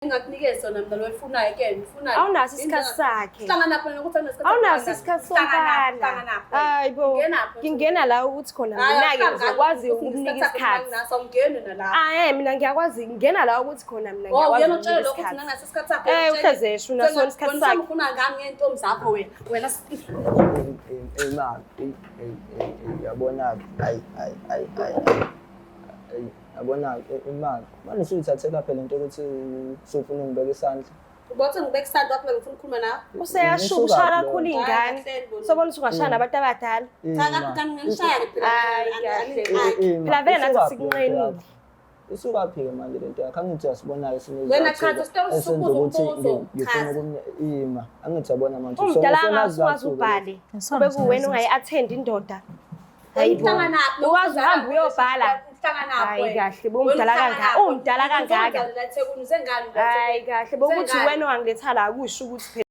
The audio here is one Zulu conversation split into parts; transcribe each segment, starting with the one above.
Engakunikeza sona mina lo oyifunayo ke ngifunayo. Awunaso isikhathi sakhe. Hlangana phela ukuthi awunaso isikhathi. Awunaso isikhathi somfana. Hayi bo. Ngingena la ukuthi khona mina-ke ngizokwazi ukukunika isikhathi. Naso awungeni nalapho. Ah, eh mina ngiyakwazi ngingena la ukuthi khona mina Oh, ngiyakwazi uyena utshele ukukunika lokho ukuthi isikhathi. nginaso isikhathi sakho. Eh uhleze esho unaso isikhathi sakhe. Ufuna ngami ngentombi zakho wena. Wena Ey ma, ey ey ey uyabona-ke, hayi hayi hayi hayi. Ey yabona-ke imali. Manje usuyithathela phela into yokuthi usufuna ungibeka isandla. Ubothi ngibeka isandla wakho ngifuna ukukhuluma nawe. Useyashuka ushaya kakhulu iy'ngane. Sobona ukuthi ungashaya nabantu abadala. Cha kanti ngishaya phela. Hayi kahle. Phela vele nathi sikunqenile. Isukaphi-ke manje lento yakho? Angithi uyasibona-ke Wena chaza isitolo esenza sokubuza ukuthi umbuzo. ngifuna Chaza. ima. Angithi uyabona manje Umdala usona- angase ungaze usonazi ubhale. Ngisona Kube kuwena ungayi-athendi indoda. Hayi bo. Uhlanganaphi? Ukwazi uhambe uyobhala. Uhlanganaphi? Hayi kahle, bomdala kangaka. Umdala kangaka. Hayi kahle, bokuthi wena wangiletha la kusho ukuthi phela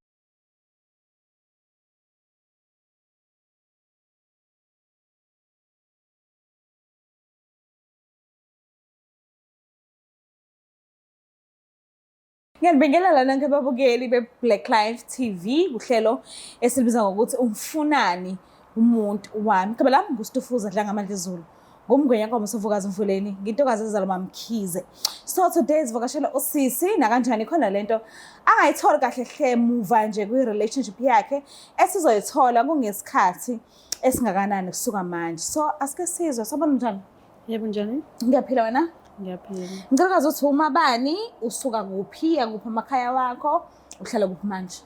Ngiyanibingelela nonke babukeli be-Black Life TV kuhlelo esilibiza ngokuthi umfunani umuntu wami. Igama lami nguStufuza Dlangamandla Zulu. Ngumngwenya Nkomo Sovukazi Mfuleni, ngintokazi ezalwa MaMkhize. So today sivakashela usisi nakanjani khona lento angayitholi kahle hle muva nje kwi-relationship yakhe esizoyithola kungesikhathi esingakanani kusuka manje. So asike sizwe, sabona njani? Yebo njani? Ngiyaphila wena? Ngiyaphila. Ngicela ukwazi ukuthi umabani, usuka kuphi, akuphi amakhaya wakho, uhlala kuphi manje?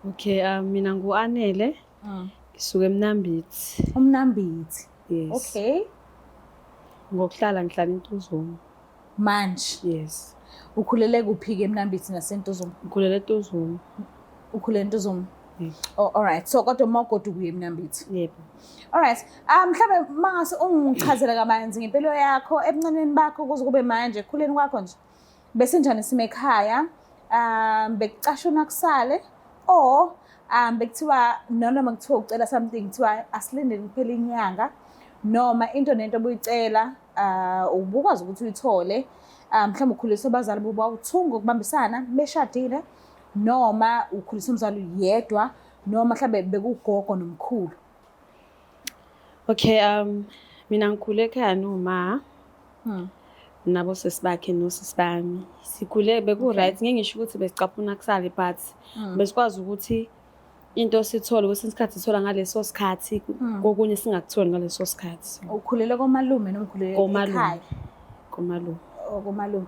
Okay, mina ngu-Anele. Ngisuka eMnambithi. UMnambithi. Yes. Okay. Ngokuhlala ngihlala eNtuzuma. Manje. Yes. Ukhulele kuphi-ke eMnambithi naseNtuzuma? Ngikhulele eNtuzuma. Ukhulele eNtuzuma? Yebo. Oh, all right. So kodwa uma ugoduka uye eMnambithi? Yebo. All right. Mhlawumbe mangase ungichazele kabanzi ngempilo yakho ebuncaneni bakho kuze kube manje ekukhuleni kwakho nje. Besinjani isimo ekhaya? Bekucashunwa kusale or bekuthiwa noma kuthiwa ucela something kuthiwa asilindeni kuphela inyanga noma into nento obuyicela ubukwazi ukuthi uyithole mhlawumbe ukhuliswe abazali bobawu-two ngokubambisana beshadile noma ukhulisa umzali yedwa noma mhlawumbe bekugogo nomkhulu. Okay, mina ngikhule ekhaya noma nabo sisi bakhe nosisi bami. Sikhule beku-right, ngeke ngisho ukuthi besicaphuna kusale but besikwazi ukuthi into sithole kwesinye isikhathi sithola ngaleso sikhathi, kokunye singakutholi ngaleso sikhathi. Ukhulele komalume noma ukhulele Komalume. ekhaya? Komalume. Oh, komalume.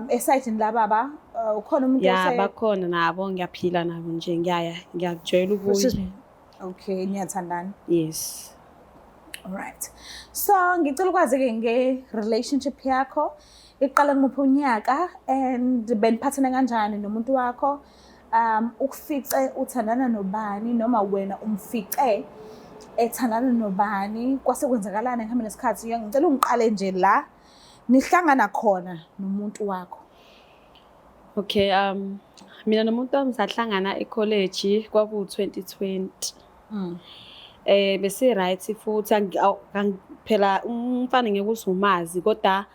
Esayidini lababa ukhona umuntu Ya, bakhona nabo, ngiyaphila nabo nje, ngiyaya, ngiyakujwayela ukuya. Okay, niyathandana? Yes. All right. So, ngicela ukwazi-ke nge-relationship yakho. Iqala kumuphi unyaka and beniphathene kanjani nomuntu wakho? Ukufice uthandana nobani noma wena umfice ethandana nobani? Kwase kwenzakalani ekuhambeni nesikhathi? Ngicela ungiqale nje la nihlangana khona nomuntu wakho. Okay, mina nomuntu wami sahlangana e-college kwaku-2020. Besi right futhi phela umfana ngeke uze umazi kodwa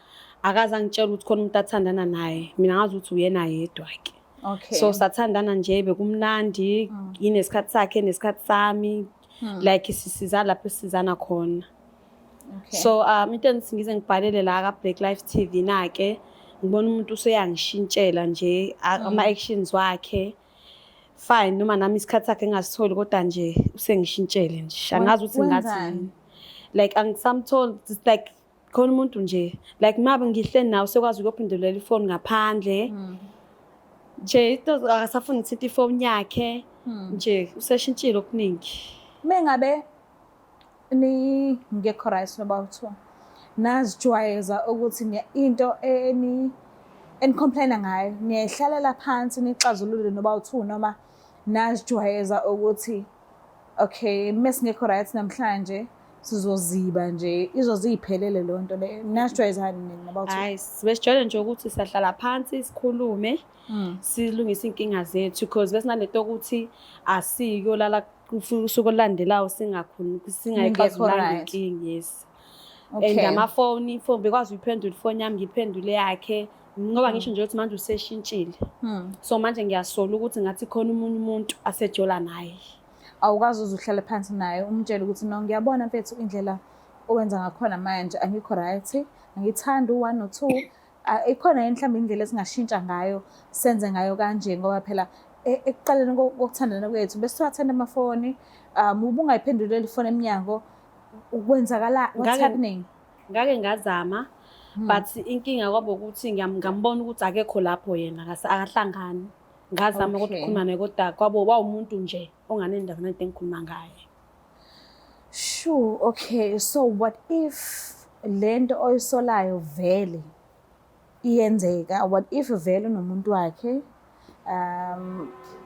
akaze angitshela ukuthi khona umuntu athandana naye. Mina ngazi ukuthi uyena yedwa ke. Okay. So sathandana nje bekumnandi, inesikhathi sakhe nesikhathi sami. Like sisiza lapho sisizana khona. Okay. So into engithi ngize ngibhalele la ka Black Life TV na ke ngibona umuntu useyangishintshela nje ama actions wakhe. Fine noma nami isikhathi sakhe ngingasitholi kodwa nje usengishintshele nje. Angazi ukuthi ngathi Wenzani? yini. Like angisamtholi, it's like khona umuntu nje like mabe ngihleli nawe sekwazi ukuyophendulela ifoni ngaphandle. Nje into akasafuni ukuthinta ifoni yakhe. Nje useshintshile okuningi. Mengabe ni ngekho right noba kuthiwa nazijwayeza ukuthi into eni enicomplaina ngayo niyayihlalela phansi nixazulule noba u-two noma nazijwayeza ukuthi okay mesingekho right namhlanje sizoziba nje izoziphelele leyo nto leyo nazijwayezani nini noba u-two? Hayi, besijwayele nje ukuthi siyahlala phansi sikhulume silungise iy'nkinga zethu because besinalento yokuthi asiyolala usuku olulandelayo singakhoni singayixazululanga Ningekho right. inkinga, yes. Okay. And amafoni, ifoni bekwazi uyiphendula ifoni yami ngiphendule yakhe. Ngoba ngisho nje ukuthi manje useshintshile. So manje ngiyasola ukuthi ngathi khona omunye umuntu asejola naye. Awukwazi uze uhlale phansi naye umtshele ukuthi no, ngiyabona mfethu, indlela owenza ngakhona manje angikho right, angithandi u-one no-two. Ah, ikhona yini mhlawumbe indlela esingashintsha ngayo, senze ngayo kanje, ngoba phela ekuqaleni kokuthandana kwethu besiwathanda amafoni, ubungayiphenduleli ifoni emnyango, kwenzakala, what's happening? Ngake ngazama, but inkinga kwaba ukuthi ngambona ukuthi akekho lapho yena, akahlangani. Ngazama ukuthi ukukhuluma naye, kodwa kwabo wawumuntu nje onganendaba nento engikhuluma ngaye. Sure, okay. So what if lento oyisolayo vele iyenzeka? What if vele unomuntu wakhe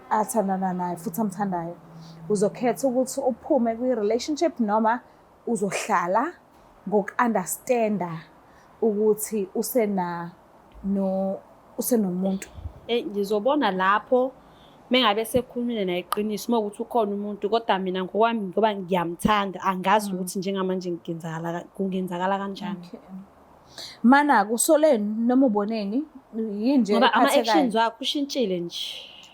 athandana naye futhi amthandayo? Uzokhetha ukuthi uphume kwi-relationship noma uzohlala ngoku-understanda ukuthi usena no usenomuntu? Ngizobona lapho mengabe sekhulumile naye iqiniso, uma ukuthi ukhona umuntu, kodwa mina ngokwami ngoba ngiyamthanda, angazi ukuthi njengamanje kungenzakala kanjani. Okay. Mana kusoleni noma uboneni yini nje Ngoba ephathekayo? ama-actions wakhe ushintshile nje.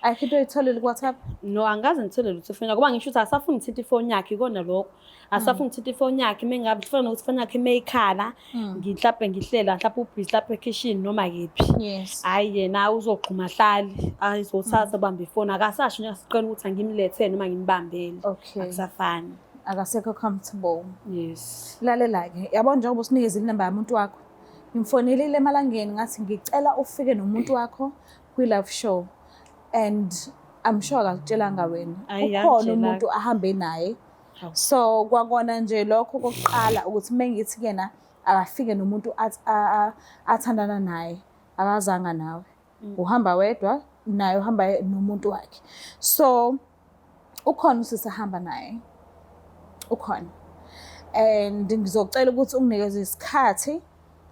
Ayikho into oyitholile ku-WhatsApp? No, angikaze ngithole lutho efoni yakhe, ngoba ngisho ukuthi asafuni ngithinta ifoni yakhe, ikona lokho. Asafuni ngithinta ifoni yakhe, mengabe kufana nokuthi ifoni yakhe meyikhala, mhlawumbe ngihlela, mhlawumbe ubhizi lapha ekhishini noma kephi. Hhayi, yena uzogxuma ahlale, azothatha abambe ifoni, akasasho nje asiqene ukuthi angimlethe noma ngimbambele. Akusafani. Akasekho comfortable. Yes. Lalela-ke, yabo, njengoba usinikezile inamba yomuntu wakho, ngimfonelile emalangeni ngathi ngicela ufike nomuntu wakho kwi-live show, and I'm sure akakutshelanga wena. Ayi, Ukhona angitshelanga. umuntu ahambe naye. Hawu. So kwakona nje lokho kokuqala ukuthi mengithi kuyena akafike nomuntu athandana naye, akazanga nawe. Uhamba wedwa, naye uhamba nomuntu wakhe. So ukhona usisi ahamba naye. Ukhona. And ngizocela ukuthi unginikeze isikhathi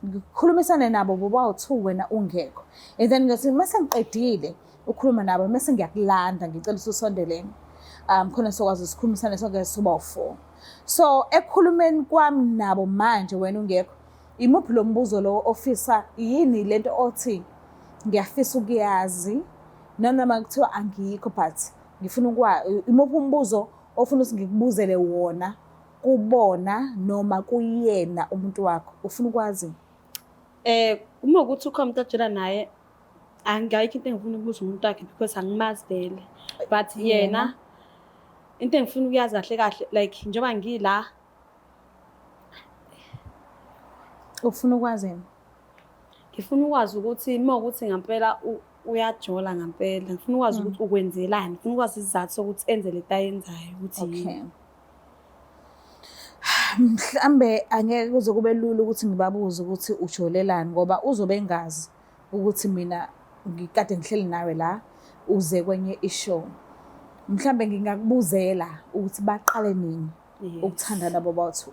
ngikhulumisane nabo bobawu-two wena ungekho. And then ngithi mase ngiqedile ukukhuluma nabo mase ngiyakulanda, ngicela ukuthi usondelene. Khona sokwazi ukukhulumisana sonke soba u-four. So ekukhulumeni kwami nabo manje wena ungekho, imuphi lo mbuzo lo ofisa, yini lento othi ngiyafisa ukuyazi nanoma kuthiwa angikho, but ngifuna ukwazi, imuphi umbuzo ofuna ukuthi ngikubuzele wona kubona noma kuyena umuntu wakho, ufuna ukwazi? Uma ukuthi ukhona umuntu ajola naye, angayikho into engifuna ukubuza umuntu wakhe because angimazi vele. But yena into engifuna ukuyazi kahle kahle, like njengoba ngila, Ufuna ukwazini? Ngifuna ukwazi ukuthi uma ukuthi ngampela uyajola ngampela, ngifuna ukwazi ukuthi ukwenzelani, ngifuna ukwazi isizathu sokuthi enze lento ayenzayo ukuthi yini. Okay. Mhlambe angeke kuze kube lula ukuthi ngibabuze ukuthi ujolelani, ngoba uzobe engazi ukuthi mina ngikade ngihleli nawe la uze kwenye ishow. Mhlambe ngingakubuzela ukuthi baqale nini ukuthandana bobawu-two.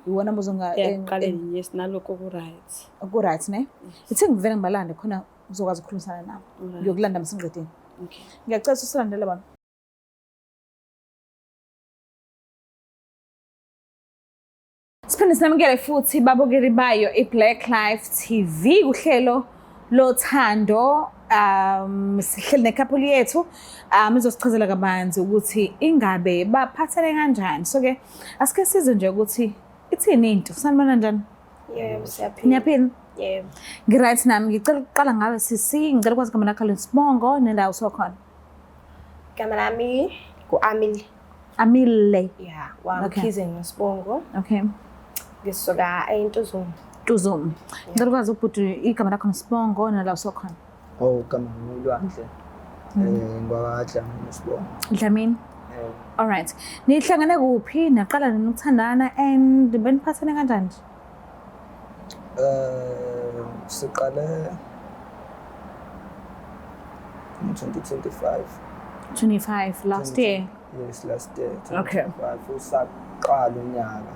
Iwona mbuzo Yaqale nini, yes, nalokho ku-right. Ku-right ne? Ithi ngivele ngibalande khona uzokwazi ukukhulumisana nabo. Ngiyokulanda msingiqedile. Okay. Ngiyacela ukuthi usilandele baba. Siphinde sinamukele futhi babukeli bayo i-Black Life TV kuhlelo lothando. Sihleli ne-couple yethu, izosichazela kabanzi ukuthi ingabe baphathene kanjani. So ke asike sizwe nje ukuthi ithini into. Sanibona, njani? Yebo, siyaphila. Niyaphila? Yebo. Ngi-right nami. Ngicela ukuqala ngawe sisi, ngicela ukwazi igama lakho lesibongo nendawo sokhona. Igama lami ngu-Amile. Amile. Yeah, waMkhize ngesibongo. Ngisuka eNtuzuma. Ntuzuma. Ngicela ukwazi ubhuti igama lakho nesibongo nala usokhona. Oh, igama nguLwandle. NgwakaDlamini isibongo. Dlamini. All right. Nihlangane kuphi? Naqala nini ukuthandana and beniphathene kanjani nje? Siqale ngo-2025. 25 last year. Yes, last year. 2025 usaqala unyaka.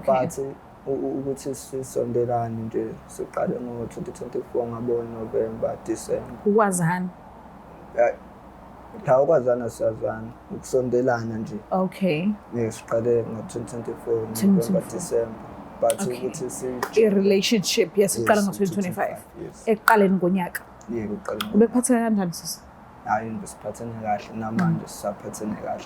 But ukuthi sisondelane nje siqale ngo-2024 ngabo November, December. Ukwazana. Cha, ukwazana siyazana, ukusondelana nje. Yes, siqale ngo-2024 November, 2024. December. But ukuthi si I-relationship yasiqala Yes, ngo-2025. Yes. Ekuqaleni konyaka. Yebo, uqala. Ubekuphatheka kanjani sisi? Hayi, besiphathene kahle namanje sisaphathene kahle.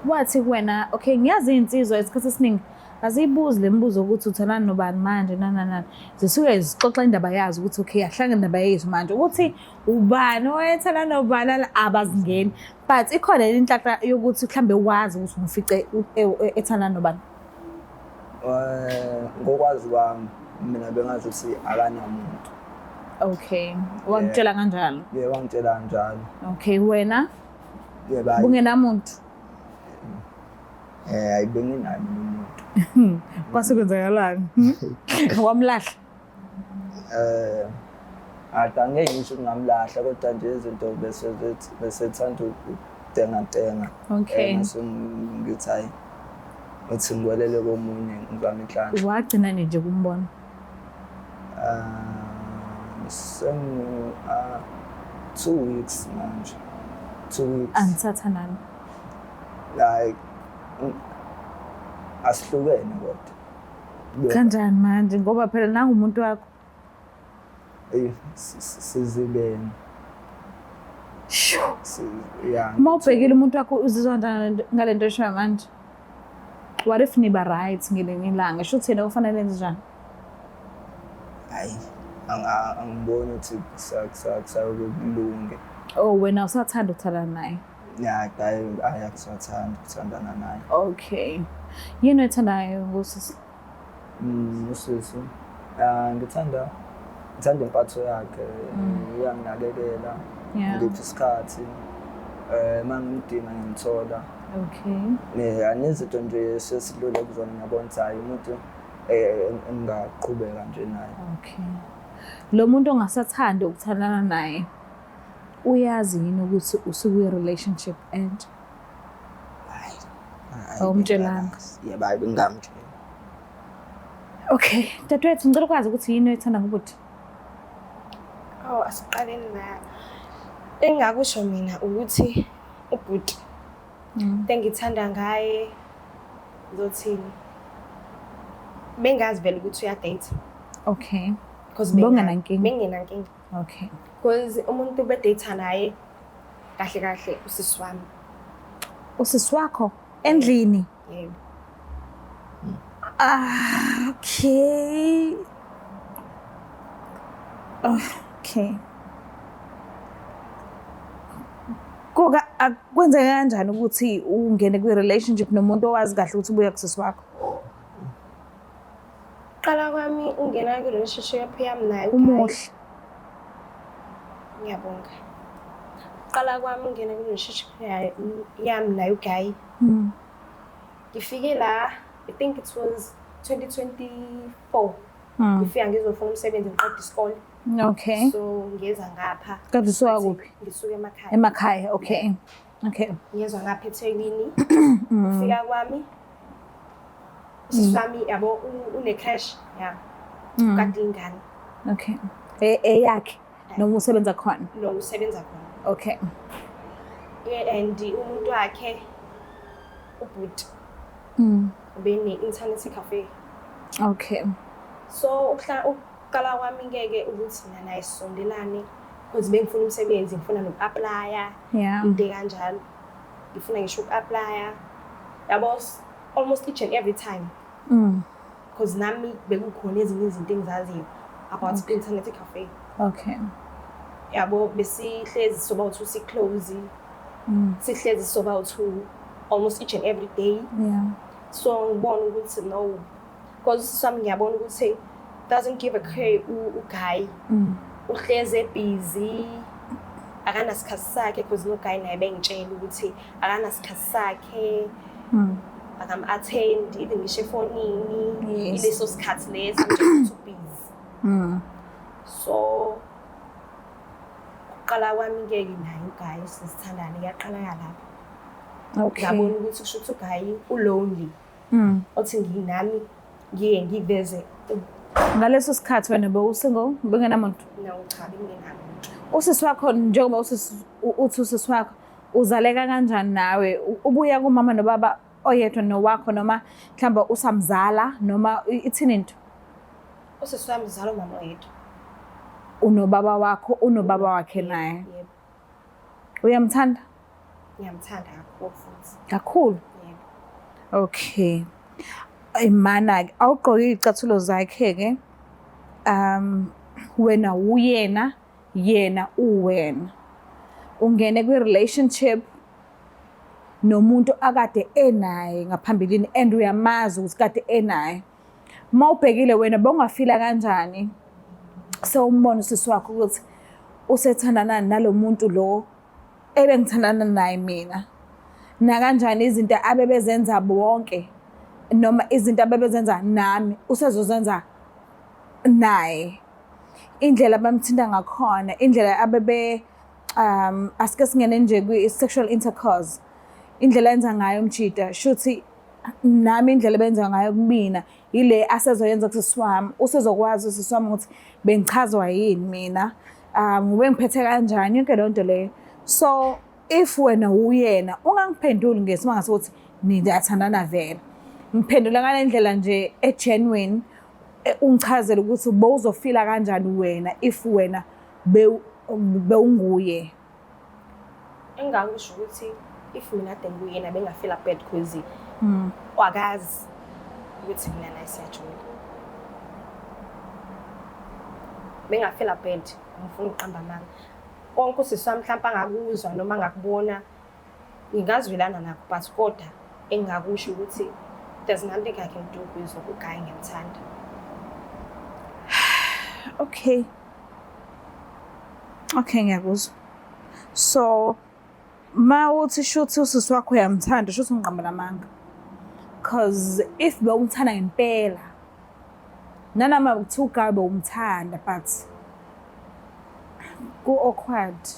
Wathi kuwena, okay, ngiyazi iy'nsizwa isikhathi esiningi aziyibuzi le mibuzo ukuthi uthandana nobani manje nani nani nani. Zisuke zixoxa indaba yazo ukuthi okay, ahlangene indaba yethu manje ukuthi ubani owayethandana nobani ala abazingeni. But ikhona yini inhlanhla yokuthi mhlambe wazi ukuthi umfice ethandana nobani? Ngokwazi kwami mina bengazi ukuthi akanamuntu. Okay, wakutshela kanjalo? Yebo, wangitshela kanjalo. Okay, wena Yebo, hayi, bungenamuntu? Hayi, benginaye mina umuntu. Kwase kwenzakalani? Wamlahla? Ade angeke ngisho ukuthi ngamlahla kodwa nje izinto bese bese thanda ukutengatenga. Okay. Ngase ngithi hayi, uthi ngiwelele komunye ngizame inhlanhla. Wagcina nje kumbona? Sengu 2 weeks manje. 2 weeks. Anisathandani? Like asihlukene kodwa. Kanjani manje ngoba phela nangu umuntu wakho? Eyi, sizibene. Sho. Yeah. Uma ubhekile umuntu wakho uzizwa kanjani ngale nto eshoyo manje? What if niba right ngelinye ilanga? Sho yena kufanele enze njani? Hayi, angiboni ukuthi kusayobe kulunge. Oh, wena usathanda ukuthandana naye? Ya, hayi, hayi, akusathanda ukuthandana naye. Okay. Yini oyithandayo ngosisi? Usisi. Ngithanda impatho yakhe, uyanginakekela. Ngipha isikhathi. Mangimdinga ngiyamthola. Okay. Nezinto nje sesidlule kuzona ngiyabona ukuthi hhayi umuntu engingaqhubeka nje naye. Okay. Lo muntu ongasathandi ukuthandana naye uyazi yini ukuthi usukwi-relationship and Hhayi. Hhayi, Awumtshelanga? bengingakazi. Yebo, hhayi, bengingamtsheli. Okay, dadewethu, ngicela ukwazi ukuthi yini oyithanda ngobhuti? Oh, asiqaleni la. Engingakusho mina ukuthi ubhuti, into engithanda ngaye, ngizothini? Bengazi vele ukuthi uya-date. Okay. Because Bongenankinga. Bengingenankinga. Okay. Because umuntu be-date naye kahle kahle usisi wami. Usisi wakho endlini? Yebo. Ah, okay. Okay. Koka akwenzeka kanjani ukuthi ungene kwi-relationship nomuntu owazi kahle ukuthi ubuya kusisi wakho? Qala kwami ungena kwi-relationship yami naye uGuy. Umuhle. Ngiyabonga. Qala kwami ungena kwi-relationship yami naye uGuy. Ngifike la, I think it was 2024. Ngifika ngizofuna umsebenzi ngiqeda isikole. So ngiyeza ngapha. Kade usuka kuphi? Ngisuka emakhaya. Emakhaya, okay. Okay. Ngiyezwa ngapha eThekwini. Ufika kwami usisi wami yabo une-crush ya. Kade ingane. Okay. Eyakhe noma usebenza khona? Lo usebenza khona. Okay. Yeah, and umuntu wakhe ubhuti ubene-internet cafe. Okay. So ukuqala kwami ngeke ukuthi mina naye sisondelane because bengifuna umsebenzi, ngifuna noku-applya. Into kanjalo. Ngifuna ngisho uku-applya. Yabo, almost each and every time. Because nami bekukhona ezinye izinto engizaziyo about internet cafe. Yabo, besihlezi soba u-two si-close. Sihlezi soba u-two almost each and every day. So ngibona ukuthi no, because sami ngiyabona ukuthi doesn't give a care uguy. Uhleze busy. Akanasikhathi sakhe because no guy naye bengitshela ukuthi akanasikhathi sakhe. Akam-attend even ngisho efonini. Ileso sikhathi leso nje ukuthi busy. So ukuqala kwami ngeke naye uguy sisithandane kuyaqala lapho. Ngabona ukuthi kusho ukuthi uguy u-lonely. Othi nginami ngiye ngiveze. Ngaleso sikhathi wena bewusingle, bengenamuntu? No, cha, bengenamuntu. Usisi wakho, njengoba usisi uthi usisi wakho uzaleka kanjani nawe? Ubuya kumama nobaba? Oyedwa nowakho noma mhlawumbe usamzala noma ithini into? Usisi wami uzalwa umama oyedwa. Unobaba wakho, unobaba wakhe naye. Yebo. Uyamthanda? Ngiyamthanda kakhulu futhi. Kakhulu. Yebo. Okay. Imana-ke awugqoke iy'cathulo zakhe-ke. Wena wuyena, yena uwena. Ungene kwi-relationship nomuntu akade enaye ngaphambilini and uyamazi ukuthi kade enaye. Uma ubhekile wena bowungafila kanjani sewumbona usisi wakho ukuthi usethandana nalo muntu lo ebengithandana naye mina, nakanjani izinto abebezenza bonke noma izinto abebezenza nami usezozenza naye, indlela abamthinta ngakhona, indlela abebe asike singene nje kwi-sexual intercourse, indlela enza ngayo umjida, shuthi nami indlela ebenza ngayo kumina ile asezoyenza kusisi wami, usezokwazi usisi wami ukuthi bengichazwa yini mina, ubengiphethe kanjani, yonke leyo nto leyo. So if wena uyena, ungangiphenduli ngesimanga sokuthi niyathandana vele, ngiphendula ngale ndlela nje e-genuine, ungichazele ukuthi bowuzofila kanjani wena if wena bewunguye. Engingakusho ukuthi if mina kade ngikuyena bengafila bad cause wakazi ukuthi mina naye siyajola. Bengafila bad, ngifuna ukuqamba amanga. Konke usisi wami mhlawumpe angakuzwa noma angakubona ngingazwelana nakho, but kodwa engingakusho ukuthi there's nothing I can do kuzo uguy ngiyamthanda. Okay. Okay, ngiyakuzwa. So ma uthi shuthi usisi wakho uyamthanda, shuthi ungiqambela amanga. Cause if bewumthanda ngempela, nanoma kuthiwa uguy bewumthanda but ku-awkward.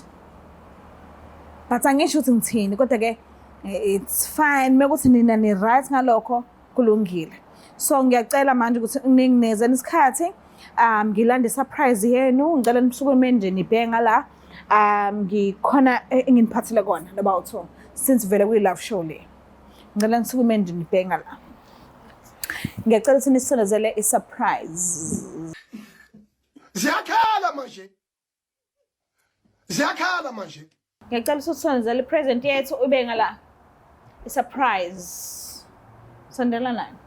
But angisho ukuthi ngithini, kodwa-ke it's fine. Mekuthi nina ni-right ngalokho, kulungile. So ngiyacela manje ukuthi ninginikeze isikhathi, ngilande surprise yenu, ngicela nisukume nje nibheke ngala. Ngikhona enginiphathele kona noba u-two, since vele kuyi-love show le. Ngicela nisukume nje nibheke ngala. Ngiyacela ukuthi nisondezele i-surprise. Ziyakhala manje. Ziyakhala manje. Ngiyacela ukuthi usondezele i-present yethu ube ngala. I-surprise. Sondela nani.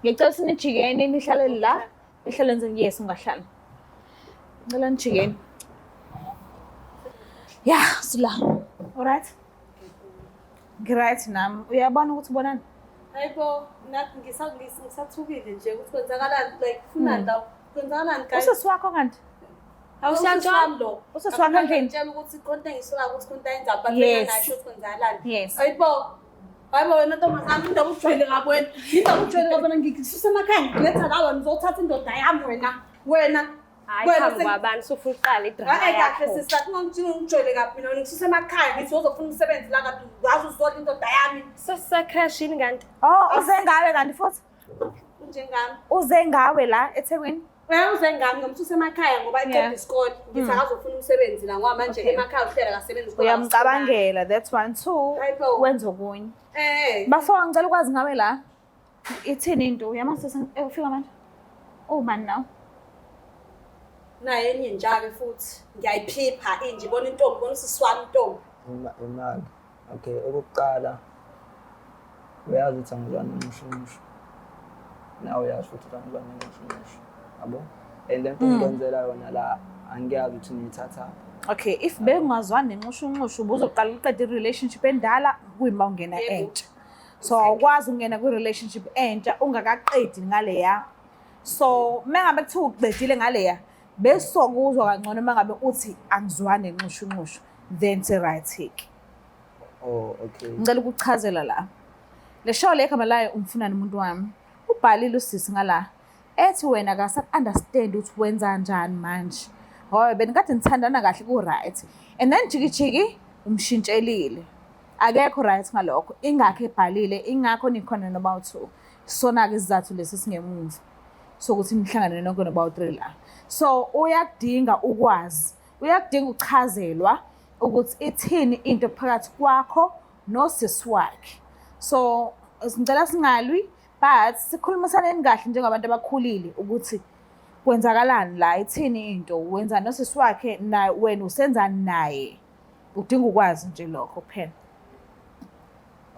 Ngiyacela ukuthi nijikeni nihlale la. Nihlale nje, yes ungahlala. Ngicela nijikeni. Yeah, sila. Alright? Ngi-right nami. Uyabona ukuthi ubonani? Hayibo, nathi ngisathukile nje ukuthi kwenzakalani, like funani la, kwenzakalani guys? Usisi wakho kanti? Usisi wami lo. Usisi wakho endlini? Ngitshela ukuthi khona engisolayo ukuthi khona ayenza, but bengingasho ukuthi kwenzakalani. Yes. Hayibo. Hayibo wena ntombazane, indaba ujwayele kabi wena. Indaba ujwayele kabi wena, ngikususa emakhaya ngikuletha la wena uzothatha indoda yami wena. Wena. Hayi, Wena phambi kwabantu usufuna uqala idrama Hayi kahle yakho. sisi, akungangitshela ngijwayele kabi mina, wena ngikususa emakhaya ngithi uzofuna umsebenzi la kanti wazi uzodla indoda yami. Sesisacrashini kanti? Oh, uze ngawe kanti futhi? Unjengami. Uze ngawe la eThekwini? Uze ngami ngomsusa emakhaya ngoba eqeda isikole. Ngithi akazofuna umsebenzi la ngoba manje emakhaya uhlela akasebenzi isikole. Uyamcabangela, that's one. Two, Hayibo. wenza okunye. Bafo, ngicela ukwazi ngawe la. Ithini into? Uyamazi ufika manje? Oh man now. Naye enye njalo futhi. Ngiyayiphipha inje, ibona intombi, ibona usisi wami intombi. Imali. Okay, okokuqala uyazi ukuthi angizwani nomushumushu. Nawe uyazi futhi ukuthi angizwani nomushumushu. Yabo? And lento engikwenzela yona la angiyazi ukuthi ngiyithatha. Okay, if bengazwani nenxushunxushu ubuzoqala uqede i-relationship endala kuyima ungena entsha. So awukwazi ukungena kwi-relationship entsha ungakaqedi ngaleya. So mengabe kuthiwa uqedile ngaleya, besokuzwa kangcono mangabe uthi angizwani nenxushunxushu, then se right take. Oh, okay. Ngicela ukuchazela la. Le show le igama layo umfunani umuntu wami. Ubhalile usisi ngala. Ethi wena akasa-understand ukuthi wenza kanjani manje. Ngoba benikade nithandana kahle ku-right. And then jiki jiki umshintshelile. Akekho right ngalokho. Ingakho ebhalile, ingakho nikhona noba u-two. Sona-ke isizathu lesi singemuva sokuthi nihlangane nonke noba u-three la. So uyakudinga ukwazi, uyakudinga ukuchazelwa ukuthi ithini into phakathi kwakho nosisi wakhe. So ngicela singalwi but sikhulumisaneni kahle njengabantu abakhulile ukuthi kwenzakalani la, ithini into, wenzani nosisi wakhe na wena usenzani naye. Udinga ukwazi nje lokho kuphela.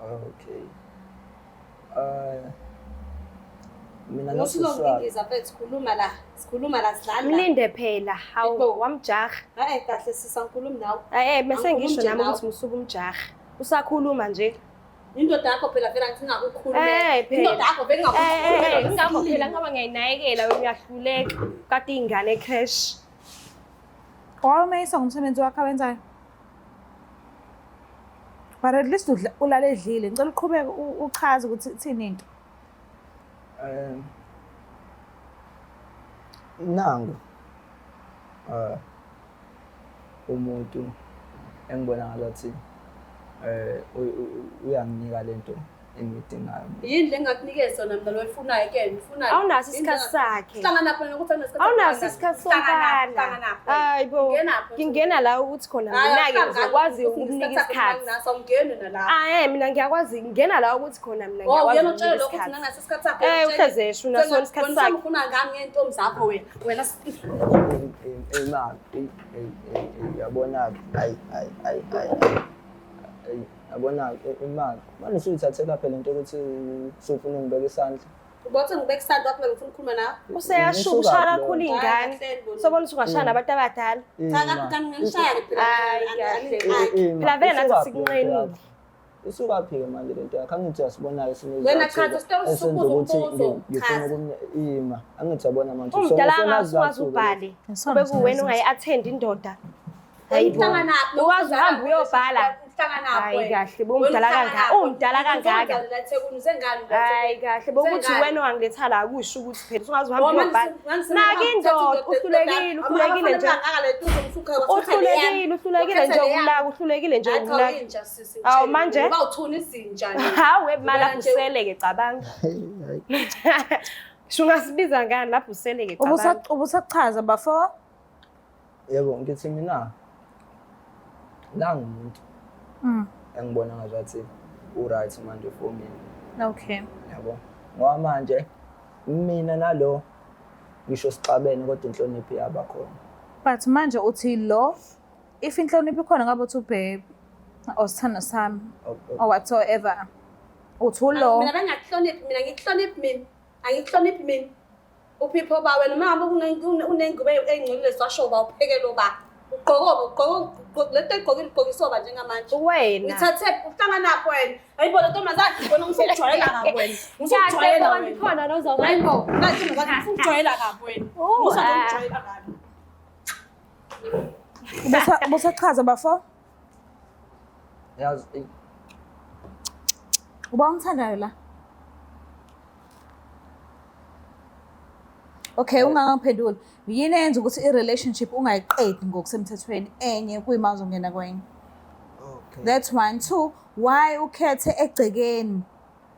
Okay. Mina nosisi wami. Usulongingiza mfethu, sikhuluma la, sikhuluma la sidlala. Mlinde phela, hawu wamjaha. Eh kahle sisa ngikhuluma nawe. Eh bese ngisho nami ukuthi musuku umjaha. Usakhuluma nje. Indoda yakho phela vele angithi ngakukhulumela. Indoda yakho vele ngakukhulumela. Ngakho phela ngoba ngiyayinakekela wena uyahluleka. Kade ingane crash. Wawumeyisa ngomsebenzi wakho awenzayo. But at least ulale edlile. Ngicela uqhubeke uchaze ukuthi ithini into. Nangu umuntu engibona ngathi uyanginika lento engidingayo. Yini le engakunikeza yona mina loyifunayo ke ngifunayo. Awunaso isikhathi sakhe. Hlangana phela nokuthi awunaso. Awunaso isikhathi somfana. Hayibo. Ngingena la ukuthi khona mina ke ngizokwazi ukunika isikhathi. Naso ungene nala. Ah mina ngiyakwazi ngingena la ukuthi khona mina ngiyakwazi. Oh uyena utshela lokho ukuthi nginaso isikhathi sakhe. Eh uhleze esho unaso isikhathi sakhe. Ufuna ngami ngentombi zakho wena. Wena imali yabona hayi hayi hayi hayi. Yabona imali manje usuyithathela phela into ukuthi usufuna ungibeka isandla. Ubathi ngibeka isandla wakho ngifuna ukukhuluma nawe. Useyashuka ushaya kakhulu ingane. Sobona ukuthi ungashaya nabantu abadala. Cha kathi ngishaya phela. Phela vele nathi sikunqenile. Isuka phi ke manje lento yakho? Angithi uyasibona ke sinezizathu. Wena chaza isitori sokubuza umbuzo. Ngifuna ima. Angithi uyabona manje umdala angazi ubhale. Kube kuwena ungayi-attend indoda. Hayibo. Uwazi uhamba uyobhala. Hayi kahle bomdala kangaka. Umdala kangaka. Hayi kahle bokuthi wena wangiletha la kusho ukuthi phela usungaze uhamba uyobhala. Naki indoda uhlulekile uhlulekile nje. Uhlulekile uhlulekile nje ukulaka uhlulekile nje ukulaka. Awu manje bawuthuna izinja nje. Hawu mali lapho useleke cabanga. Shungasibiza ngani lapho useleke cabanga. Ubusachaza bafo? Yebo ngithi mina nangumuntu engibona ngazathi u-right manje for mina. Okay. Yabo. Ngoba manje mina nalo ngisho sixabene kodwa inhlonipho iyaba khona. But manje uthi lo if inhlonipho ikhona ngabe uthi babe or sithando sami or whatsoever. Uthi lo mina bengakuhloniphi mina ngikuhloniphi mina angikuhloniphi mina. Uphipho ba wena uma ngabe unengubo engcolile sasho ba uphekelo ba. Ugqoka ugqoka lento egqokile ugqokisoba njengamanje. Wena. Uthathe uhlanganapho wena. Hayibo le ntombazane wena usujwayela kabi wena. Usujwayela wena. Khona lo uzokwenza. Hayibo, nathi ntombazane usujwayela kabi wena. Usujwayela kabi. Busachaza bafo? Yazi uba umthandayo la. Okay, ungangaphenduli. Yini eyenza ukuthi i-relationship ungayiqedi ngokusemthethweni enye kuyima uzongena kwenye? Okay. That's one. Two, why ukhethe egcekeni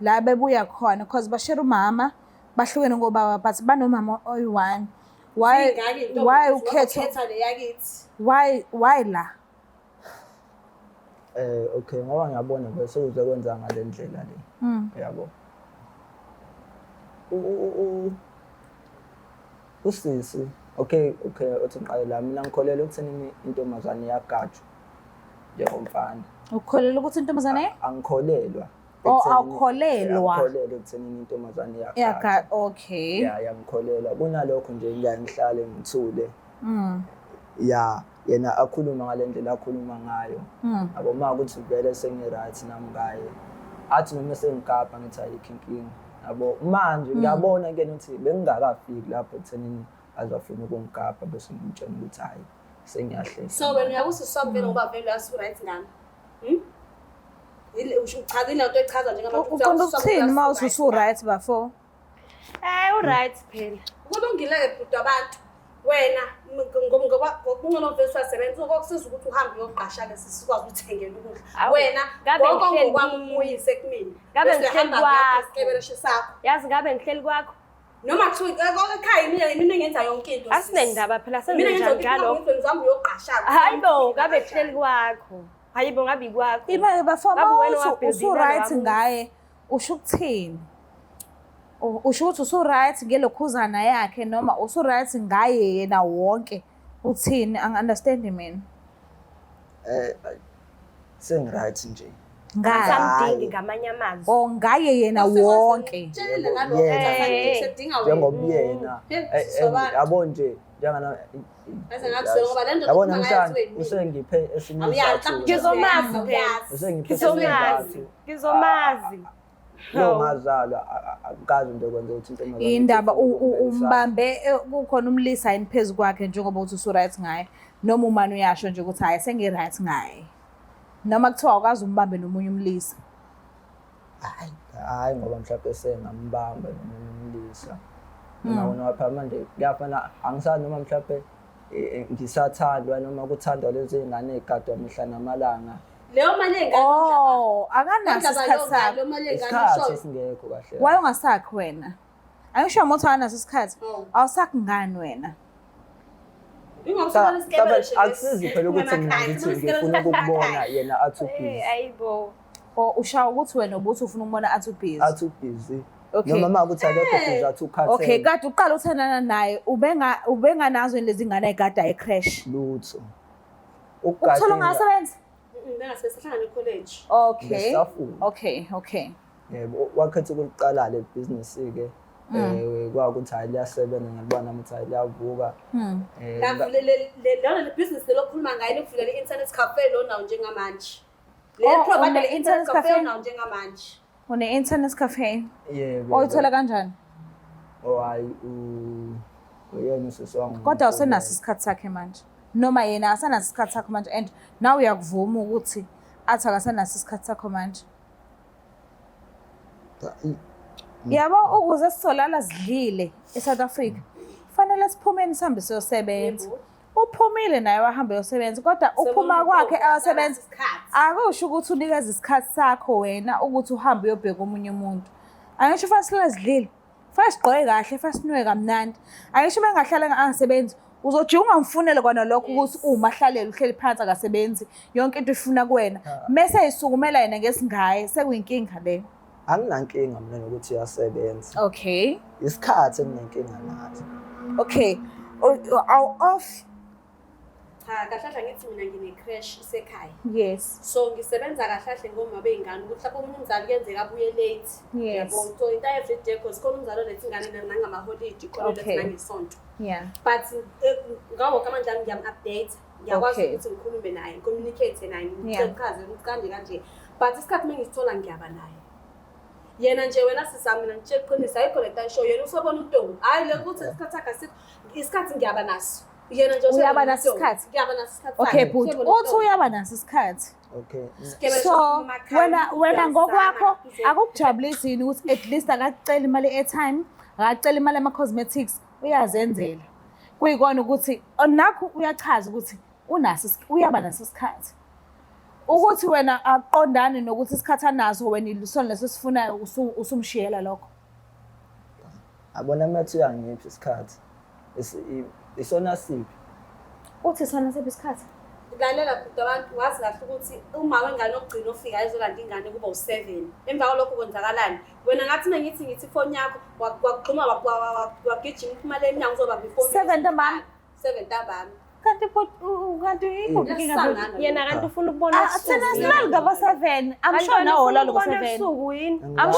la bebuya khona? Because bashare umama, bahlukene ngobaba but banomama oyi-one. Why ukhethe why la? Okay, ngoba ngiyabona vele sekuze kwenza ngale ndlela le. Yabo. Usisi okay uthi ngiqale la mina ngikholelwa ekutheni intombazane iyagajwa njengomfana. Ukholelwa ukuthi intombazane? Angikholelwa. Oh, awukholelwa. Angikholelwa ekutheni intombazane iyagajwa. Okay. Yeah, ngiyangikholelwa. Kunalokho nje ngiyaye ngihlale ngithule. Ya, yena akhuluma ngale ndlela akhuluma ngayo. Yabo uma ukuthi vele sengi-right nami ngaye. Athi noma sengigabha ngithi ayikho inkinga. Yabo manje ngiyabona ke ukuthi bengingakafiki lapho ekuthenini azofuna ukungigabha bese ngimtshela ukuthi hayi sengiyahlehla. So wena uyakusiswa vele ngoba vele uyazi right ngami. Uchaza into echaza njengamanje. Uqonda ukuthini uma usu right bafo? U-right phela. Kulungile ke bhuti abantu. Wena ngoba ngokungcono vele uyasebenza ukokusiza ukuthi uhambe uyoqasha ke sikwazi ukuthengela ukudla. Wena ngokwami umuyise kumina. Ngabe ngihleli kwakho. Isikebereshe sakho. Yazi ngabe ngihleli kwakho. Noma kuthiwa ekhaya mina ngenza yonke into. Asinendaba phela senze njani ngalokho. Ngizama uyoqasha. Hayibo ngabe ngihleli kwakho. Hayibo ngabe ikwakho. Imali bafo Ngabe wena mawuthi wabhilda usu-right imali ngaye usho ukuthini? Usho ukuthi usu-right ngelokhuzana yakhe noma usu-right ngaye yena wonke uthini? Angi-understand mina. Sengi-right nje. Ngaye. Samdingi ngamanye amazwi. Or ngaye yena wonke. Tshele ngalokho Yena. sedinga wena. Njengoba yena Hey, sisobala. yabo nje njengana Ngaze ngakuzwela ngoba le ndoda yabona okhuluma ngayo namhlanje kuthiwa yimina. usengiphe esinye Awuyazi, isizathu. Ngizomazi phela. Awuyazi. Usengiphe esinye Ngizomazi. isizathu. Ngizomazi. Lo ngazalwa akukaze nje kwenza ukuthi intombazane Indaba ifune ukubekisana. umbambe kukhona umlisa yini phezu kwakhe njengoba uthi usu-right ngaye noma umane uyasho nje ukuthi hhayi sengi-right ngaye noma kuthiwa awukaze umbambe nomunye umlisa. Hayi, hayi ngoba mhlawumbe sengambamba nomunye umlisa. Noma wona wapha manje kuyafana angisazi noma mhlawumbe ngisathandwa noma kuthandwa lezi iy'ngane ey'gadwa mihla namalanga. Leyo mali ey'ngane Oh, akanaso Indaba isikhathi sakho. leyo mali ey'ngane Isikhathi ushoyo. esingekho kahle. Why ungasakhi wena? Angisho uma uthi awanaso isikhathi. Oh. Awusakhi ngani wena? Ingoba usuke Akusizi phela ukuthi mina ngithi ngifuna ukukubona yena athi ubhizi. Ayibo. Or ushaya ukuthi wena ubuthi ufuna ukubona athi ubhizi. Athi ubhizi. Okay. Noma uma kuthi akekho busy athi ukhathele. Okay, kade uqala uthandana naye ubenganazo yini lezi ngane ayigada e-crash? Lutho. Ukuthola ungasebenzi? Bengasehlangana e-college. Okay. Ngisafunda. Okay, okay. Yebo, wakhetha ukuliqala le business ke. Kwakuthi hayi liyasebenza ngiyabona ukuthi hayi liyavuka. Lona le business lelo okhuluma ngayo lokuvulela i-internet cafe lo nawo njengamanje. Le Oh, provider une le-internet internet cafe cafe? nawo njengamanje. Une-internet cafe? Yebo. Oyithola kanjani? Oh hayi uyena usisi wami. Kodwa awusenaso isikhathi sakhe manje. Noma yena akasenaso isikhathi sakho manje and nawe uyakuvuma ukuthi athi akasenaso isikhathi sakho manje. Yabo ukuze sizolala sidlile eSouth Africa fanele siphumeni sihambe siyosebenza. Uphumile naye wahamba uyosebenza kodwa uphuma kwakhe ayosebenza akusho ukuthi unikeza isikhathi sakho wena ukuthi uhambe uyobheka omunye umuntu. Angisho fanele silale sidlile, fanele sigqoke kahle, fanele sinwe kamnandi. Angisho uma engahlala angasebenzi uzojika ungamfunele kona lokho ukuthi uwumahlalele uhleli phansi akasebenzi yonke into ifuna kuwena. Mese eyisukumela yena ngesingaye sekuyinkinga leyo. Anginankinga mina nokuthi uyasebenza. Okay. Isikhathi enginenkinga naso. Okay. Awu off. Cha, kahle kahle ngithi mina ngine-crash isekhaya. Yes. So ngisebenza kahle kahle ngoma bey'ngane ukuthi lapho omunye umzali kuyenzeka abuye late. Yes. Yabo, so into every day cause khona umzali oletha ingane nangamaholidi, khona oletha nangesonto. Yeah. But ngawo wonke amandla ami ngiyam-update. Ngiyakwazi ukuthi ngikhulume naye, ngicommunicate naye, ngichaze ukuthi kanje kanje. But isikhathi uma ngisithola ngiyaba naye. Yena nje wena sisami mina ngitshela iqiniso ayikho le nto ayishoyo yena usobona uNtombi. Hhayi le ukuthi isikhathi sakhe asikho, isikhathi ngiyaba naso. Yena nje Uyaba naso isikhathi? Ngiyaba naso isikhathi. Okay bhuti, uthi uyaba naso isikhathi. Okay. So wena ngokwakho akukujabulisi yini ukuthi at least akacela imali airtime, akacela imali ama-cosmetics, uyazenzela. Kuyikona ukuthi nakho uyachaza ukuthi unaso uyaba naso isikhathi. Ukuthi wena aqondane nokuthi isikhathi anaso wena ilusona leso sifunayo usumshiyela lokho. Abona methi uyangiphi isikhathi. Isona siphi? Uthi sona siphi isikhathi? Lalela bhuti abantu wazi kahle ukuthi uma wengane ogcina ofika ayizolanda ingane kuba u7. Emva kwalokho kwenzakalani? Wena ngathi mina ngithi ifoni yakho wagxuma wagijima uphuma le emnyango uzobamba ifoni. 7 ntambama. 7 ntambama. Kanti kanti ikuphi inkinga? Yena kanti ufuna ukubona usuku. Thina silali ngabo 7. I'm sure nawe ulala ngo 7. Usuku yini? I'm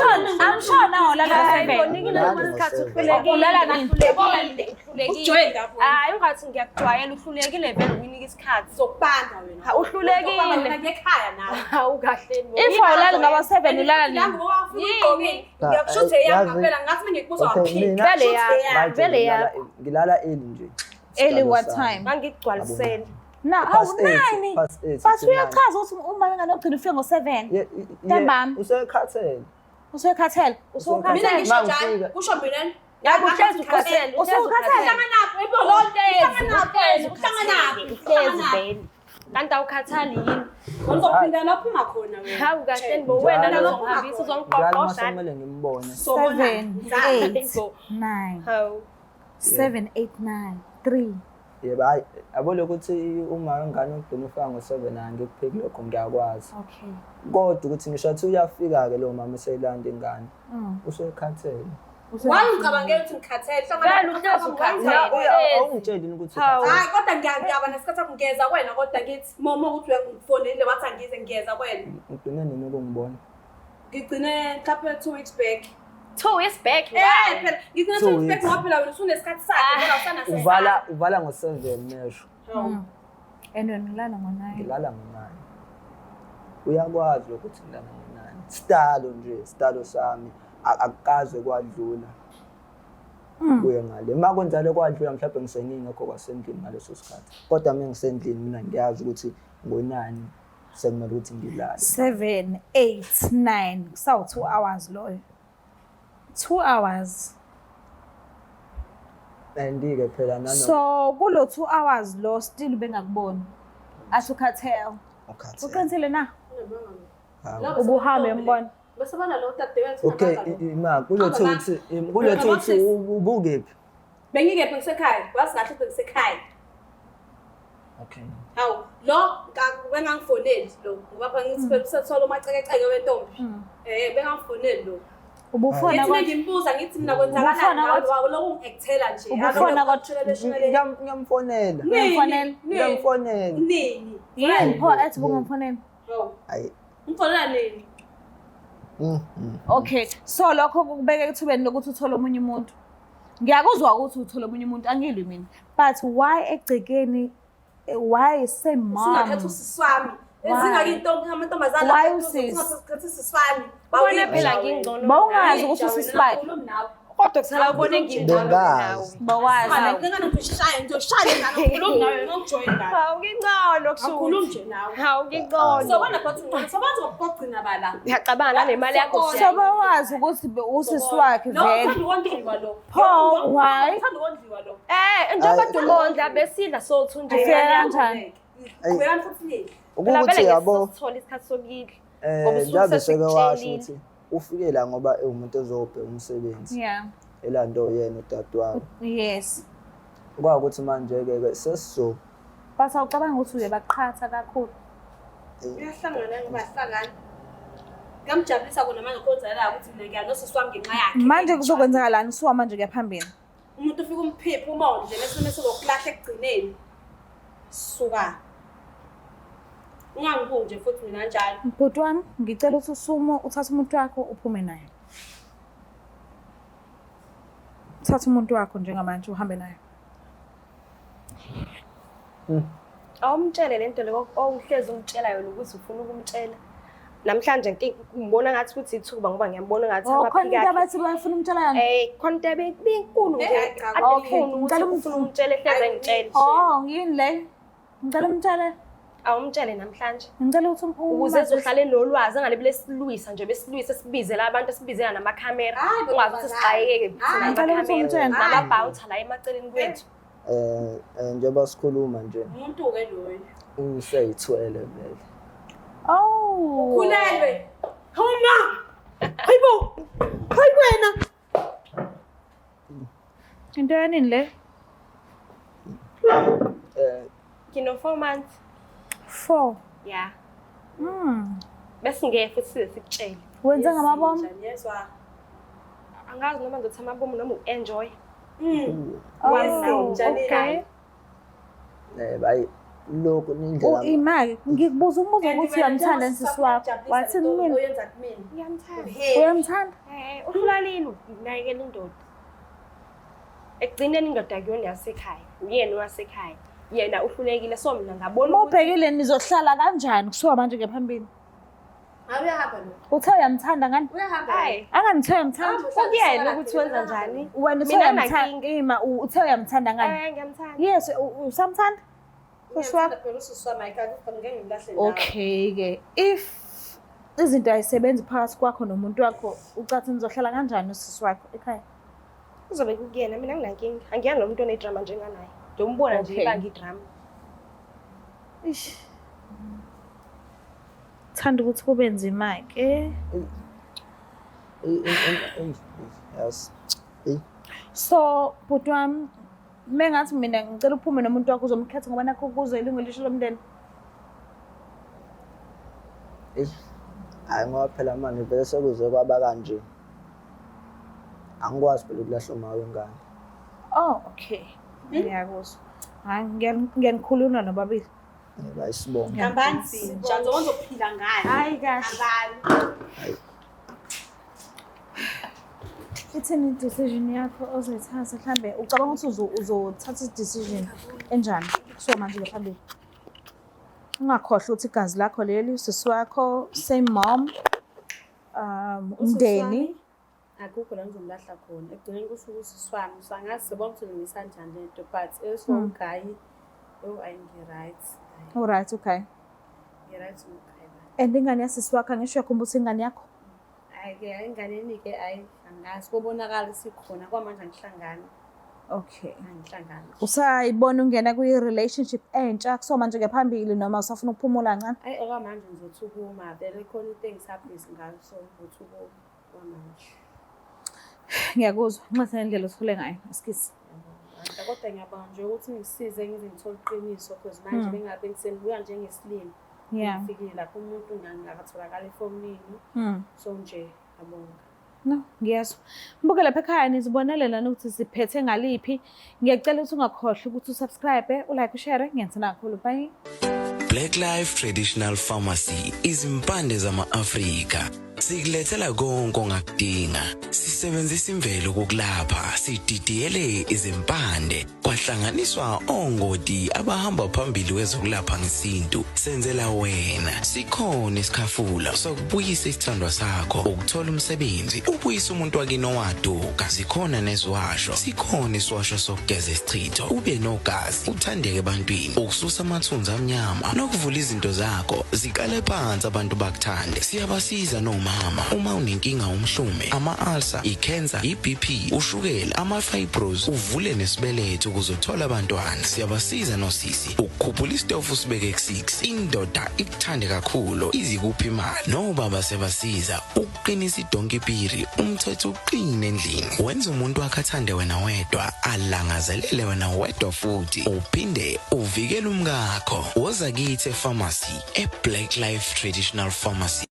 sure nawe ulala ngo 7. Unikile isikhathi uhlulekile. Ulala nini? Uhlulekile. Hayi ungathi ngiyakujwayela uhlulekile vele ukunika isikhathi. Sokubanda wena. Uhlulekile. Ngekhaya nawe. Hawu kahle. If awulali ngabo 7 ulala nini? Ngiyakushuthe yami phela ngathi ngikubuza waphika. Vele ya. Vele ya. Ngilala early nje. Early what time? Ngangikugcwalisele. Na, awu 9. But uyachaza ukuthi uma wengane ogcina ufike ngo-7. Ntambama. Usekhathele. Usekhathele. Mina ngisho njalo, kusho mina. Yabo uhlezi ukhathele. Usukhathele. Uhlanganaphi? Uhlanganaphi? Uhlanganaphi? Uhlezi vele. Kanti awukhathali yini? Uzophinda lapho ungakhona wena. Hawu kahle bo wena lozongihambisa uzongiqoqosha. Kumele ngimbone. 7 8 9 Hawu. 7 8 9 3 Yebo, hayi, yabo lokuthi uma wengane ugcina ufika ngo-7 angikuphiki lokho, ngiyakwazi. Okay. Kodwa ukuthi ngisho athi uyafika-ke lowo mama eseyilanda ingane, usekhathele. Why ungicabangela ukuthi ngikhathele? Vele uhlezi ukhathele. Awungitsheli yini ukuthi Hawu. ukhathele? Hayi kodwa ngiyaba nesikhathi sakho ngiyeza kuwena kodwa ngithi mama ukuthi uyangifonelile wathi angize ngiyeza kuwena. Ugcine nini ukungibona? Ngigcine mhlawumbe 2 weeks back. 2 weeks back. Eh Wow. phela ngigcine Two 2 weeks back weeks. ngoba phela wena usunesikhathi sakhe ngoba usanaso. Uvala ngo-7 mesho. And wena ulala ngo-9. Ngilala ngo-9. Uyakwazi ukuthi ngilala ngo-9. Sidalo nje, sidalo sami akukaze kwadlula. Kuye ngale. Uma kwenzalo kwadlula mhlawumbe ngisengingekho kwasendlini ngaleso sikhathi. Kodwa uma ngisendlini mina ngiyazi ukuthi ngo-9 sekumele ukuthi ngilale. 7, 8, 9. Kusawu 2 hours loyo. 2 hours. And-ke phela nano So kulo 2 hours lo still bengakuboni. Athi ukhathele. ukhathele. Uqinisile na? Hawu. Ubuhambe umbona. Bese bana lo dadewethu. Okay, ima kulo 2 weeks, kulo 2 weeks ubukephi? Bengikephi ngisekhaya? Wazi kahle ukuthi ngisekhaya. Okay. Hawu, lo bengangifoneli lo ngoba phela ngithi phela usethola umacekeceke wentombi. Eh bengangifoneli lo. Ubufona Ngithi kodwa. ngimbuza ngithi mina kwenzakalani Ubufona nawe kodwa. wawo lokhu ngi-actela nje. Ubufona kodwa. Ngiyamfonela. Uyamfonela? Ngiyamfonela. Nini? Yini pho ethi bungamfonela? Hawu, Ayi. umfonela nini? Okay, so lokho kukubeka ethubeni lokuthi uthole omunye umuntu. Ngiyakuzwa ukuthi uthole omunye umuntu, angilwi mina. But why egcekeni, why same mom? Usungakhetha usisi wami. Why? Ezingaki intombi amantombazana. Why usisi? Usungakhetha usisi wami. Ubone phela ngingcono. Bawungazi ukuthi usisi bakhe. Kodwa kusala ubone ngingcono kunawe. Bengazi. Bawazi. Ngizoshaya nawe ngikujoyina nawe. Hawu ngingcono kusho. Akukhulumi nje nawe. Hawu ngingcono. Sobona phathi ngcono. Sobazi ngokugcina bala. Ngiyacabanga nale mali yakho. So bawazi ukuthi usisi wakhe No, vele. uthanda ukondliwa lo. Pho, why? Uthanda ukondliwa lo. Eh, njengoba dumondla besidla sothu nje. Ufika kanjani? Qhubekani futhi nidle. Phela Ukuthi vele yabo ngesithola isikhathi sokudla. Ngoba usuke njengoba seke washo sesikutshelile. ukuthi ufike la ngoba ewumuntu ozobheka umsebenzi. Yeah. Elando yena udadewabo. Yes. Kwakuthi manje ke ke sesizo But awucabanga ukuthi uyabaqhatha kakhulu. Kuyahlangana ngoba sihlangana. Kuyamjabulisa kona manje kwenzakala ukuthi mina ngiyanosisi wami ngenxa yakhe. Manje kuzokwenzakalani suka manje kuya phambili? Umuntu ufika umphephe uma nje bese bese uzokulahla ekugcineni. Suka. Ungangibuki nje futhi mina njalo. Bhuti wami, ngicela ukuthi usume uthathe umuntu wakho uphume naye. Thatha umuntu wakho njengamanje uhambe naye. Awumtshele lento le owuhlezi umtshela yona ukuthi ufuna ukumtshela. Namhlanje ngibona ngathi ukuthi ithuba ngoba ngiyambona ngathi Oh, khona into amaphiki akhe. abathi bayafuna umtshela yona. Eh, khona into ebinkulu nje. Eh, cha, Ade okay. ngifuna ukuthi Ngicela ufuna umtshele hleze ngitshele. Oh, yini le? Ngicela umtshele. Awumtshele namhlanje. Ngicela ukuthi Ukuze ezohlale nolwazi angabe lesilwisa nje besilwisa sibizela abantu sibizela namakhamera. Hayi, bo, Ungazi ukuthi sixakeke Hayi, Ngicela ukuthi umtshele. namabhawutha la emaceleni kwethu. Njengoba sikhuluma nje Umuntu ke loyo. useyithwele vele. Oh. Khulelwe. Hawu ma. Hayibo. Hayi wena. Into yanini le? Ngino 4 months. 4. Yeah. Bese ngeke futhi size sikutshele. Wenze ngamabomu? Yezwa. Angazi noma ngizothi amabomu noma u-enjoy. Oh, okay. Hayi lokho nindlela Imali ngikubuza umbuzo ukuthi uyamthanda sisi wakho. Wathini mina? Oyenza kumina. Ngiyamthanda. Uyamthanda? Eh, uhlulalile ukunakekela indoda. Ekugcineni indoda akuyona yasekhaya, uyena owasekhaya. Yena uhlulekile so mina ngabona Uma ukuthi ubhekile nizohlala kanjani kusuka manje kuya phambili? Hayi uyahamba lo. Uthe uyamthanda ngani? Uyahamba. hayi Angani uthe uyamthanda? kuyena ukuthi wenza njani. Wena uthe Mina uyamthanda, anginankinga. ima uthe uyamthanda ngani? Eh, ngiyamthanda. Yes, usamthanda? Sisi wakho? Ngiyamthanda phela usisi wami ayikho ngeke ngimlahle nawe. Okay ke, if izinto ayisebenzi phakathi kwakho nomuntu wakho, ucathi nizohlala kanjani usisi wakho ekhaya? Kuzobe kukuyena mina anginankinga. Angiyani lo muntu onedrama njenganaye. Ngiyombona nje Okay. ibanga idrama. Ish. Thanda ukuthi kube nzima ke. Yes. So, bhuti wami, Mengathi mina ngicela uphume nomuntu wakho uzomkhetha ngoba nakho kuzo ilungu elisha lomndeni. Eish. Hhayi ngoba phela manje vele sekuze kwaba kanje. Angikwazi phela ukulahla uma wengane. Oh, okay. Ngiyakuzwa. Hayi, ngiyanikhulula nobabili. Ngoba isibongo. Hambani zinja, ngizophila ngani? Hayi kahle. Hambani. Ithini i-decision yakho ozoyithatha mhlambe ucabanga ukuthi uzothatha i-decision enjani kusuka manje kuya phambili? Ungakhohlwa ukuthi igazi lakho leli, usisi wakho, same mom, umndeni. Akukho la ngizomlahla khona. Ekugcineni kusuke usisi wami. So angazi sibona ukuthi ulungisa kanjani le nto but esongayi yo ayi ngi-right. Alright, okay. Ngi-right ngokukhaya. And ingane yasisi wakho angisho uyakhumbula ukuthi ingane yakho? Hhayi-ke enganeni-ke hhayi angazi kobonakala isikhona kwamanje angihlangani. Okay. Angihlangani. Usayibona ungena kwi-relationship entsha kusuka manje kuya phambili noma usafuna ukuphumula kancane? Hhayi okwamanje ngizothi ukuma vele khona into engisabhizi ngayo so ngizothi ukuma kwamanje. Ngiyakuzwa. Nxese ngendlela othule ngayo. Excuse. Ngiyabonga. Kodwa ngiyabonga nje ukuthi ngisize ngize ngithole iqiniso because manje bengabe ngisembuka njengesilima. Ngifikile lapho umuntu ngakatholakala efonini. So nje ngiyabonga. No, ngiyezwa. Mbuke lapha ekhaya nizibonele lana ukuthi siphethe ngaliphi. Ngiyacela ukuthi ungakhohlwa ukuthi usubscribe, ulike, ushare. Ngiyathanda kakhulu. Bye. Black Life Traditional Pharmacy izimpande zama-Afrika sikulethela konke ongakudinga. Sisebenzisa imvelo kokulapha, sididiyele izimpande kwahlanganiswa ongoti abahamba phambili kwezokulapha ngesintu. Senzela wena sikhona isikhafula sokubuyisa isithandwa sakho, ukuthola umsebenzi, ubuyise umuntu wakini owaduka. Zikhona neziwasho, sikhona isiwasho sokugeza isichitho, ube nogazi, uthandeke ebantwini, ukususa amathunzi amnyama nokuvula izinto zakho ziqale phansi abantu bakuthande. Siyabasiza nomama uma unenkinga umhlume, ama-ulcer, i-cancer, i-BP, ushukela, ama-fibros, uvule nesibeletho ukuze uthole abantwana. Siyabasiza nosisi ukukhuphula isitofu usibeke ku-6, indoda ikuthande kakhulu izikuphi imali. Nobaba siyabasiza ukuqinisa idonki piri, umthetho uqine endlini, wenza umuntu wakhe athande wena wedwa, alangazelele wena wedwa futhi uphinde uvikele umkakho. Woza kithi epharmacy, e-Black Life Traditional Pharmacy.